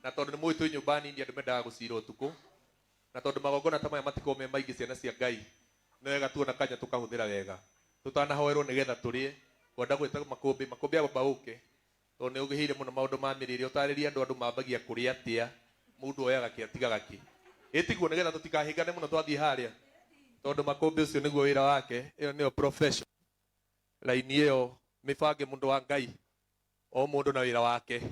Na tondũ nĩ mũĩ twĩ nyũmba nini andũ mendaga gũcira ũtukũ, na tondũ magongona ta maya matikoragwo me maingĩ ciana cia Ngai, nĩ wega tuona kanya tũkahũthĩra wega. Tũtanahoerwo nĩgetha tũrĩe, ngwenda gwĩta Makũmbĩ, Makũmbĩ amba ũke, tondũ nĩ ũgĩhĩire mũno maũndũ ma mĩrĩre, ũtarĩrie andũ andũ mambagia kũrĩa atĩa, mũndũ oyaga kĩ atigaga kĩ. Ĩ tiguo? Nĩgetha tũtikahĩngane mũno twathiĩ harĩa, tondũ Makũmbĩ ũcio nĩguo wĩra wake, ĩyo nĩyo profession. Raini ĩyo mĩbange mũndũ wa Ngai, o mũndũ na wĩra wake.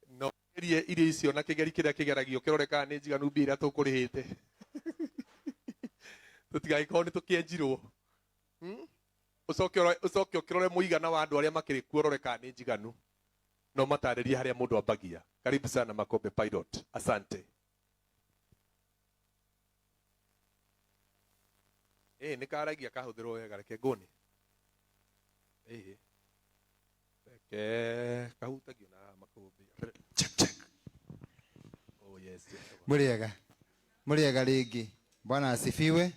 No ũgerie irio icio na kĩgeri kĩrĩa kĩgeragio kĩrore kana nĩ njiganu mbia iria tũkũrĩhĩte. Tũtigagĩkorwo nĩ tũkĩenjirwo. Ũcoke ũrore, ũcoke ũkĩrore mũigana wa andũ arĩa makĩrĩ kuo ũrore kana nĩ njiganu. Na ũmatarĩrie harĩa mũndũ ambagia. Karibu sana Makombe Pilot. Asante. Ĩĩ nĩ karagia kahũthĩrwo wega reke ngũni. Ĩĩ. Reke kahutagio na makũmbĩ. Check check. Oh yes. Mũrĩega. Mũrĩega rĩngĩ. Bwana asifiwe.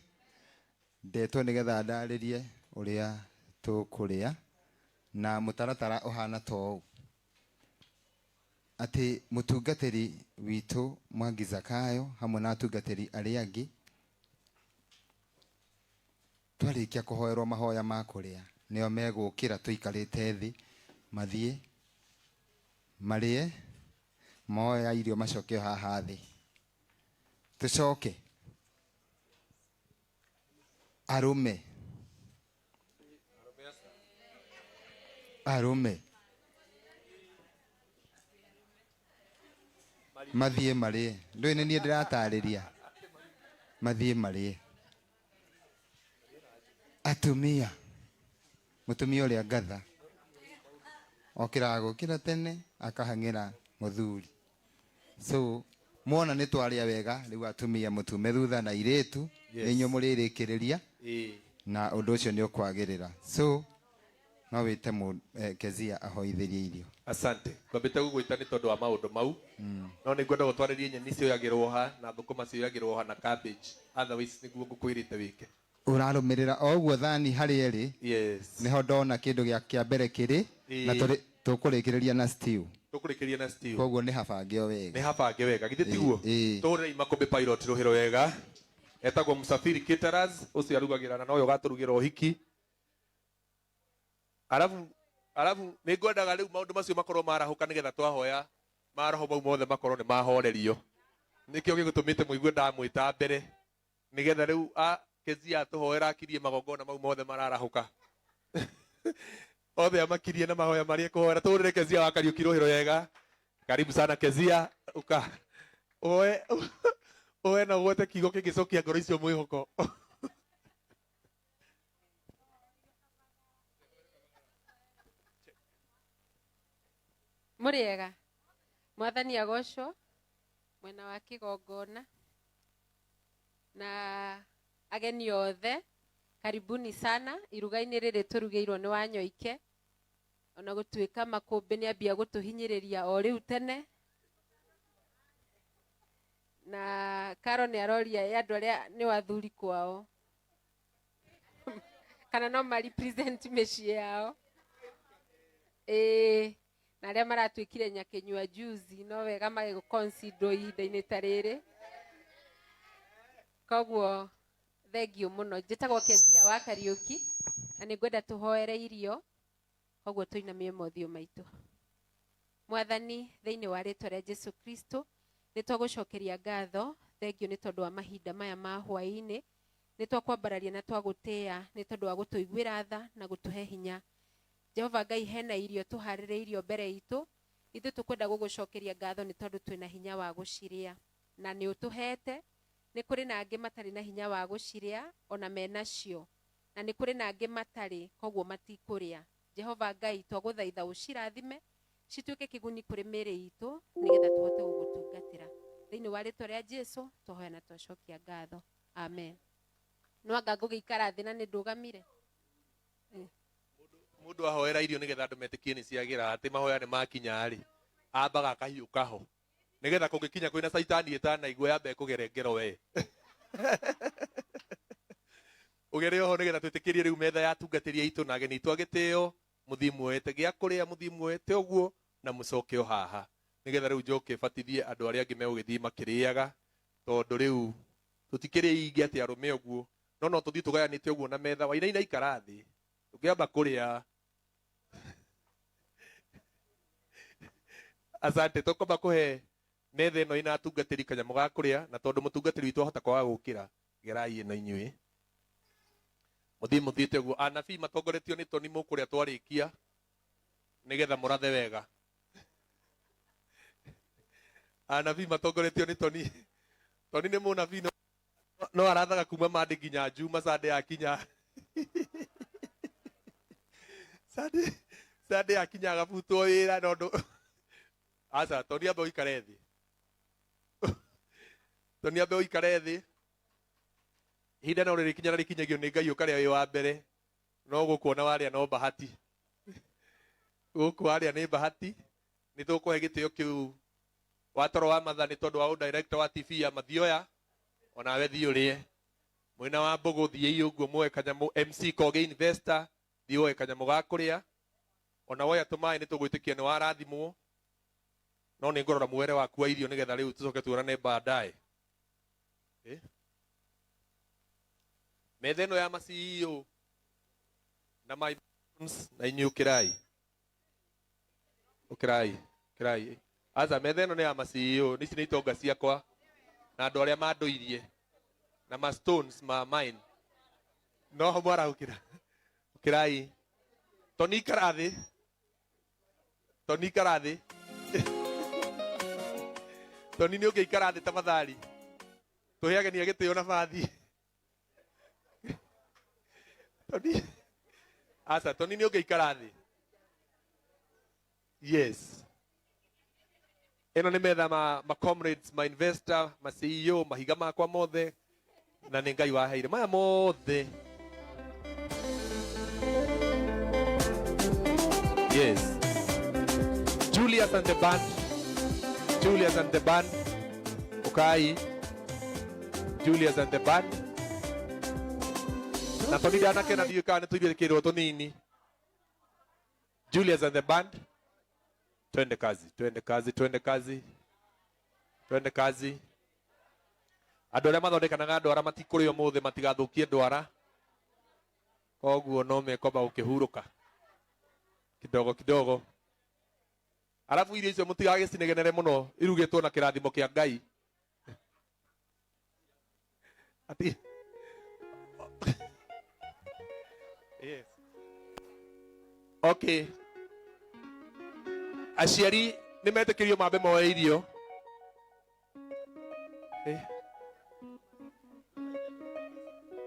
Ndetwo nĩgetha ndarĩrie ũrĩa tũkũrĩa na mũtaratara ũhana ta ũũ. Atĩ mũtungatĩri witũ Mwangi Zakayo hamwe na atungatĩri arĩa angĩ twarĩkia kũhoerwo mahoya ma kũrĩa nĩo megũkĩra tũikarĩte thĩ mathiĩ marĩe moya irio macoke o haha thĩ tũcoke arũme arũme mathiĩ marĩe ndũĩ nĩ niĩ ndĩratarĩria mathiĩ marĩe atumia mũtumia ũrĩa ngatha okĩraga gũkĩra tene akahang'ĩra mũthuri so mwona nĩ twarĩa wega rĩu atumia mũtume thutha na airĩtu Yes. nĩ inyuĩ mũrĩrĩkĩrĩria Ĩĩ. na ũndũ ũcio nĩ ũkwagĩrĩra so no wĩte Kezia ahoithĩrie irio. Asante. Ngwambĩte gũgwĩta nĩ tondũ wa maũndũ mau. No nĩ ngwenda ũtwarĩrie nyeni cioyagĩrwo ha na thũkũma cioyagĩrwo ha na cabbage. Otherwise nĩguo ngũkwĩrĩte wĩke. Ũrarũmĩrĩra o ũguo thani harĩa ĩrĩ. Yes. Nĩho ndona kĩndũ gĩa kĩa mbere kĩrĩ na Ĩĩ. tũrĩ tũkũrĩkĩrĩria na stew. Tũkũrĩkĩria na stew. Koguo nĩ habange o wega. Nĩ habange wega. Githĩ tiguo? Ĩĩ. Tũhũrĩrei Makũmbĩ Pilot rũhĩ rwega. Etagwo Msafiri Caterers, ũcio arugagĩra na nowe ũgatũrugĩra ũhiki. Arabu arabu nĩ ngwendaga rĩu maũndũ macio makorwo marahũka nĩgetha twahoya maroho mau mothe makorwo nĩ mahorerio. Nĩkĩo gĩgũtũmĩte mũigue ndamwĩta mbere. Nĩgetha rĩu a Kezia atũhoera akirie magongona mau mothe mararahũka. Othe amakirie na mahoya marĩa ekũhoera. Tũhũrĩre Kezia wa Kariũki rũhĩ rwega. Karibu sana Kezia. Uka. Oe oe na ũgwete kiugo kĩngĩcokia ngoro icio mwĩhoko. Mũrĩega. Mwathani agocwo mwena wa kĩgongona. Na ageni othe karibuni sana iruga-inĩ rĩrĩ tũrugĩirwo nĩ Wanyoike ona gũtuĩka makũmbĩ nĩ ambia gũtũhinyĩrĩria o rĩu tene na Karo nĩ aroria ĩ andũ arĩa nĩ athuri kwao kana no ma represent mĩciĩ yao ĩĩ na arĩa maratuĩkire nyakĩnyua juzi no wega magĩgũ-consider ihinda-inĩ ta rĩrĩ koguo thengiũ mũno njĩtagwo Kezia wa Kariũki na nĩ ngwenda tũhoere irio koguo tũinamie mothiũ maitũ mwathani thĩinĩ wa rĩtwa rĩa Jesu Kristo nĩ twagũcokeria ngatho thengiũ nĩ tondũ wa mahinda maya ma hwaĩ-inĩ nĩ twakwambararia na twagũtĩĩa nĩ tondũ wa gũtũiguĩra tha na gũtũhe hinya Jehova Ngai hena irio tũharĩrĩirio mbere itũ, ithuĩ tũkwenda gũgũcokeria ngatho nĩ tondũ twĩna hinya wa gũcirĩa. Na nĩ ũtũhete. Nĩ kũrĩ na angĩ matarĩ na hinya wa gũcirĩa o na menacio. Na nĩ kũrĩ na angĩ matarĩ koguo matikũrĩa. Jehova Ngai twagũthaitha ũcirathime cituĩke kĩguni kũrĩ mĩĩrĩ itũ nĩgetha tũhote gũgũtungatĩra. Thĩinĩ wa rĩtwa rĩa Jesu twahoya na twacokia ngatho. Amen. No anga ngũgĩikara thĩ na nĩ ndũgamire? Mundu ahoera irio nigetha andu metikie ni ciagira ati mahoya ni makinya ri ambaga akahiuka ho nigetha kungikinya kwina caitani itanaigua yambe kugere ngero we ugere oho nigetha twitikirie riu metha ya atungatĩri aitũ na ageni aitũ a gĩtĩo mũthiĩ muoete gĩa kũrĩa mũthiĩ muoete ũguo na mũcoke o haha. Nigetha riu njoke batithie andu aria angi megugithii makiriaga tondu riu tutikiri ingi ati arume uguo no no tuthii tugayanite uguo na metha wainaina ikara thi tungiamba kuria. Asante tukomba kuhe metha ino ina atungatiri kanyamu ga kuria na tondu mutungatiri witu ahota kwaga gukira gerai ino inyui muthii muthiite uguo anabii matongoretio ni Toni mukuria twarikia nigetha murathe wega. Anabii matongoretio ni Toni. Toni ni munabii no arathaga kuma Monday nginya Juma Sunday yakinya Sunday yakinya agabutwo wira nondu aca Toni ambe uikare thi. Toni ambe uikare thi ihinda no rĩrĩkinya na rĩkinyagio nĩ Ngai ũkarĩa wĩ wa mbere no gũkuona warĩa no bahati gũkũ warĩa nĩ bahati nĩ tũkũhe gĩtĩo kĩu watoro wa matha nĩ tondũ wa director wa TV ya Mathioya onawe thiĩ ũrĩe mwena wa Mbũgũ thiĩi ũguo muoe kanyamũ MC Koge Investor thiĩ woe kanyamũ ga kũrĩa ona woya tũmaĩ nĩ tũgwĩtĩkia nĩ warathimwo no nĩ ngũrora muere waku wa irio nĩgetha rĩu tũcoke tuonane baadaye. Metha ĩno ya ma CEO na my na inyuĩ ũkĩrai ũkĩrai ũkĩrai aca metha ĩno nĩ ya ma CEO ici nĩ itonga ciakwa na andũ arĩa mandũirie na ma stones ma mine no ho mwarahũkĩra ũkĩrai Toni ikara thĩ Toni ikara thĩ Toni nĩ ũngĩikara thĩ tafadhali tũhe ageni a gĩtĩo na bathi. Toni aca Toni nĩ ũngĩikara thĩ. Yes ĩno nĩ metha ma comrades ma investor ma CEO mahiga makwa mothe na nĩ Ngai waheire maya mothe. Yes Julius and the band. Julius and the band ukai Julius and the band na Toni ndanakena ndiũĩ kana nĩ tũithiĩkĩrwo tũnini. Julius and the band twende kazi twende kazi twende kazi twende kazi. Andũ arĩa mathondekanaga ndwara matikũrĩa ũmũthĩ matigathũkie ndwara koguo no mekwamba gũkĩhurũka kidogo kidogo arabu irio icio mũtigagĩcinegenere mũno irugĩtwo na kĩrathimo kĩa Ngai ati. Yes. Okay. Aciari nĩ metĩkĩrio mambe moe irio.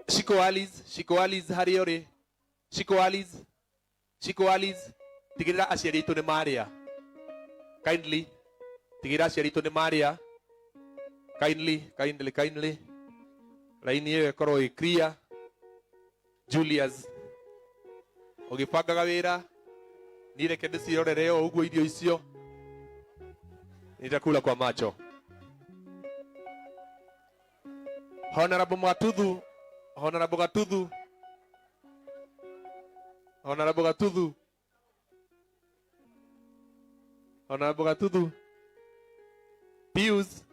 Shiko Alice, Shiko Alice harĩa ũrĩ. Shiko Alice, Shiko Alice, tigĩrĩra aciari aitũ nĩ marĩa. Kindly, tigĩrĩra aciari aitũ nĩ marĩa. Kindly, kindly, kindly. Laini ĩyo ĩkorwo ĩ clear. Julius ũgĩbangaga wĩra niĩ reke ndĩciĩrorere o ũguo irio icio nitakula kwa macho. Honorable Mwatuthu, Honorable Gatuthu, Honorable Gatuthu, Honorable Gatuthu, Pius,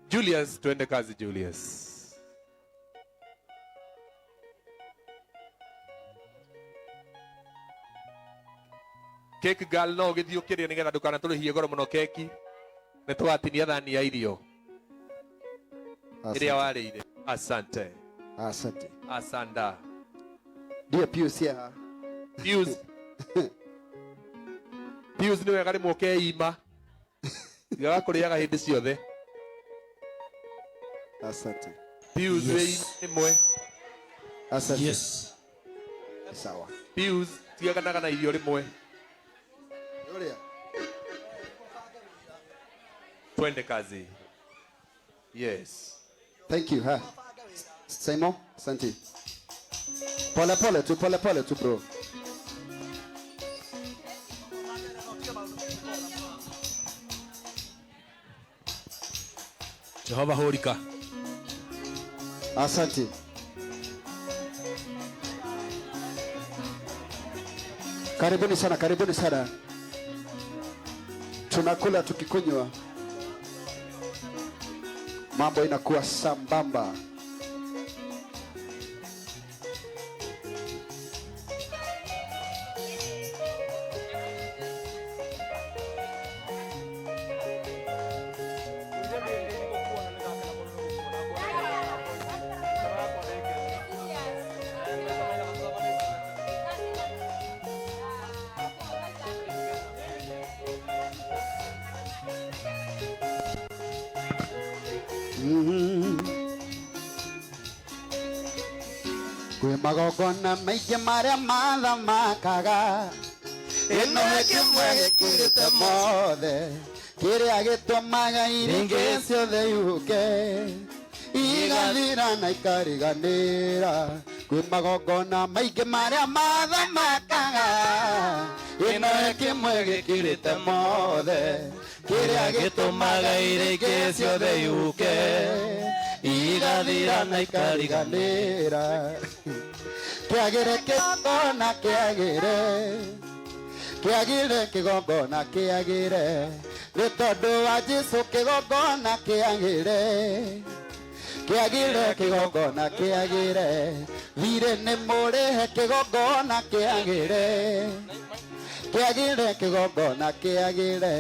Julius, twende kazi Julius. Cake girl no githii ukirie nigetha ndukana turihie goro muno keki ni twatinia thani ya irio iria warĩire. Asante. Asante. Asanda. Dear Pius here. Pius. Pius nĩ wega rĩmwe ũkeima tigaga kũrĩaga hĩndĩ ciothe. Asante. Pius Yes. rĩmwe. Asante. Yes. Sawa. Pius tigaganaga na irio rĩmwe. Twende kazi. Yes. Thank you. Ha. Simon, asante. Pole pole tu, pole pole tu bro. Jehova horika. Asante. Karibuni sana, karibuni sana. Tunakula tukikunywa, mambo inakuwa sambamba. Kwĩ magongona maingĩ marĩa mathamakaga, ĩno nĩ kĩmwe gĩkĩrĩte mothe, kĩrĩa gĩtũmaga iringĩ ciothe yũke, igathira na ikariganĩra. Kwĩ magongona maingĩ marĩa mathamakaga, ĩno nĩ kĩmwe gĩkĩrĩte mothe, kĩrĩa gĩtũmaga iringĩ ciothe yũke, igathira na ikariganĩra. Kĩagĩre kĩgongona kĩagĩre, kĩagĩre kĩgongona kĩagĩre, nĩ tondũ wa Jesũ kĩgongona kĩagĩre, kĩagĩre kĩgongona kĩagĩre, thirĩ nĩ mũrĩhe kĩgongona kĩagĩre, kĩagĩre kĩgongona kĩagĩre.